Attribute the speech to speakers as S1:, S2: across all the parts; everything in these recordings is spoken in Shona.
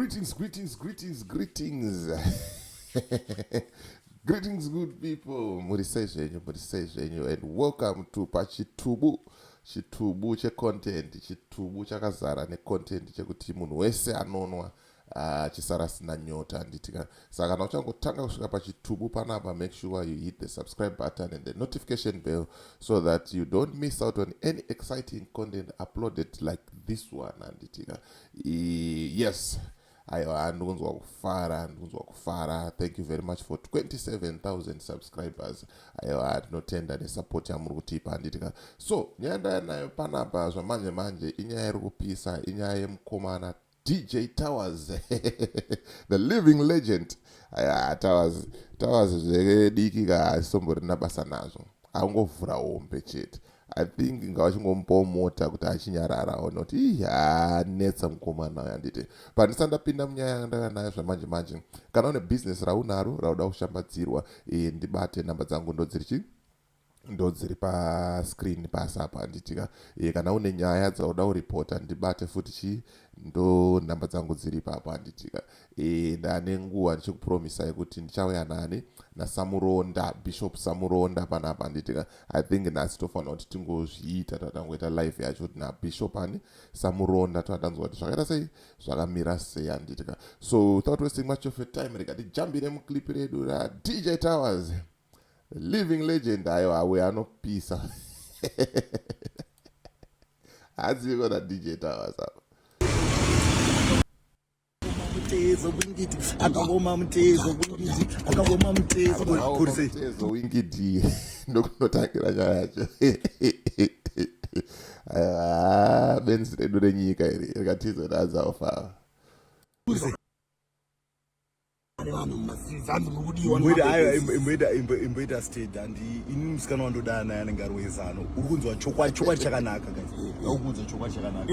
S1: Greetings, greetings, greetings, greetings. Greetings, good people. Muri sei zvenyu, muri sei zvenyu, and welcome to Pachitubu. Chitubu checontent, chitubu chakazara necontent chekuti munhu wese anonwa achisara asina nyota, handitika? Saka kana uchangotanga kusvika pachitubu panapa, make sure you hit the subscribe button and the notification bell so that you don't miss out on any exciting content uploaded like this one, handitika? Yes, aiwa, ndikunzwa kufara, ndikunzwa kufara. Thank you very much for 27,000 subscribers. Aiwa, tinotenda nesupport yamuri kutipa, handitika? So nyaya ndaya nayo panapa zvamanje manje inyaya iri kupisa, inyaya yemukomana DJ Towers, the living legend. Aya, Towers, Towers zvediki ka, asomborina basa nazvo, angovhura hombe chete. I think ngavachingomupawo mota kuti achinyararawo, noti ih, anetsa mukomana uyu, handiti? Pandisati ndapinda munyaya yandava nayo zvamanje manje, kana une bhizinesi raunaro rauda kushambadzirwa, ndibate. Namba dzangu ndodziri chii? Ndo dziri pascreen pasi apa, handitika? Kana une nyaya dzauda kuripota, ndibate futi chii? Ndo nhamba dzangu dziri ipapo, handitika? Ndane nguva ndichikupromisai kuti ndichauya nani? NaSamuronda, Bishop Samuronda panapa, handitika? I think nhasi tofanira kuti tingozviita, tatangoita live yacho naBishop ani? Samuronda. Toatanzwa kuti zvakaita sei, zvakamira sei, handitika? So without wasting much of your time, rega tijambire muclip redu raDJ Towers, living legend. Aiwa, awe anopisa, hadziko naDJ Towers apa.
S2: Mutezo Winky D akangoma, mutezo Winky D akangoma, mutezo
S1: Akaoma mutezo Winky D, ndokunotangira nyaya yacho. Aiwa, benzi redu renyika iri rikatizodadzaofa.
S2: Imboita state handi ini musikana wandodana naye anenge ari wezano. Uri kunzwa chokwadi, chokwadi chakanaka, guys. Ndakukuudza chokwadi chakanaka.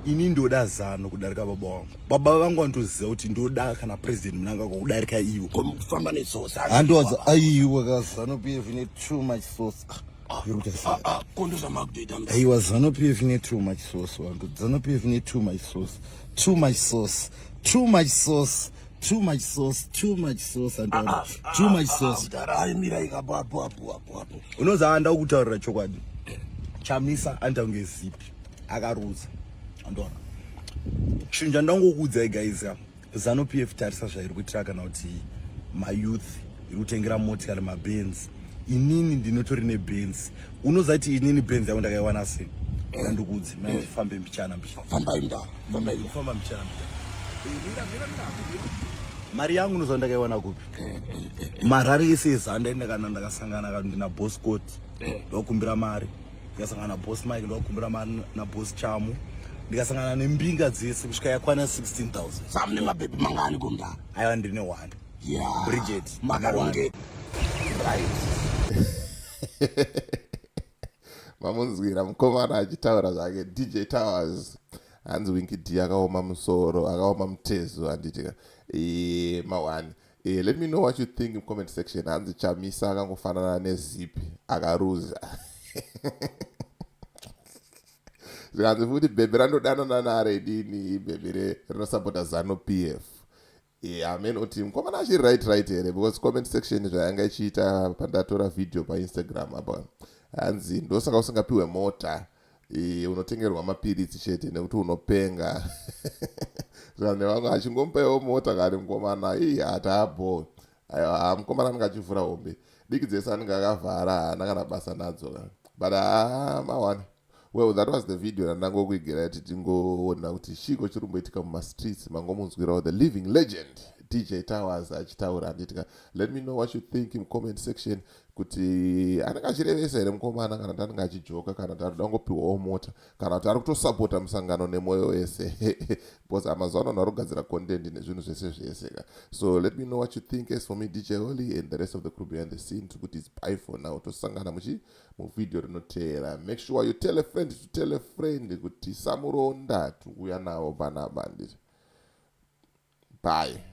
S2: Ini ndoda Zano kudarika baba vangu. Baba vangu vanotoziva kuti ndoda kana President Mnangagwa kudarika ivo.
S3: Kufamba nesauce.
S2: Handiwadza, aiwa ka, Zanu PF ine too much sauce.
S3: Kondo zvamakutoita.
S2: Aiwa, Zanu PF ine too much sauce wangu. Zanu PF ine too much sauce, too much sauce, too much sauce, too much sauce, too much sauce and too much sauce.
S3: Mira ikapo, apo apo apo apo.
S2: Unoza anda kutaurira chokwadi, Chamisa anoita kunge zipi akaruza, andoona chinhu chandangokuudzai, guys. Zanu PF, tarisa zvairi kuitira kana kuti mayouth, iri kutengera motikari, maBenz. Inini ndinotori neBenz. Unoziva kuti inini Benz yangu ndakaiwana sei? Ndandikuudze, mandifambe mbichana mbichana.
S3: Fambai mudara, fambai.
S2: Kufamba mbichana mbichana. Mari yangu unoziva ndakaiwana kupi? Marari ese ezanda kana ndakasangana kana ndina Boss Cot, ndokumbira mari. Ndikasangana naBoss Mike, ndokumbira mari, naBoss Chamu, ndikasangana nembinga dzese kusvika yakwana 16,000.
S3: Samune mabhebhi mangani komudara?
S2: Aiwa, ndine one. Bridget.
S3: Makaronge, right.
S1: Mamunzwira mukomana achitaura zvake, DJ Towers. Hanzi Winky D akaoma musoro, akaoma mutezo, handitika? Mawani. Let me know what you think in comment section. Hanzi Chamisa akangofanana nezipi akaruza. Zvikanzi futi bhebhi randodanana nare dini, bhebhi rinosapota Zanu PF. Amen. Uti mukomana achiri right here? Because comment section zvayanga ichiita pandatora video paInstagram apa, hanzi ndosaka usingapiwe mota, unotengerwa mapiritsi chete nekuti unopenga. Zvikanzi nevamwe achingomupaiwo mota kani mukomana, ii, hataabo. Aiwa, mukomana anenge achivhura hombe, diki dzese anenge akavhara, haana kana basa nadzo ka. But haa, mawani. Well, that was the video randangokuigirai kuti tingoona kuti chiko chiri kumboitika mumastreets. Mangomunzwirawo the living legend DJ Towers achitaura, handitika? Let me know what you think in comment section, kuti anenge achirevesa here mukomana, kana kuti anenge achijoka, kana kuti arikuda kungopiwawo mota, kana kuti ari kutosapota musangano nemwoyo wese, because amazuva ano vanhu vari kugadzira content nezvinhu zvese zvese ka. So let me know what you think. As for me, DJ Holly, and the rest of the crew behind the scene, tikuti it's bye for now. Tosangana muchi muvhidhiyo rinoteera. Make sure you tell a friend to tell a friend kuti Samuronda tikuuya navo panapa, nditi bye.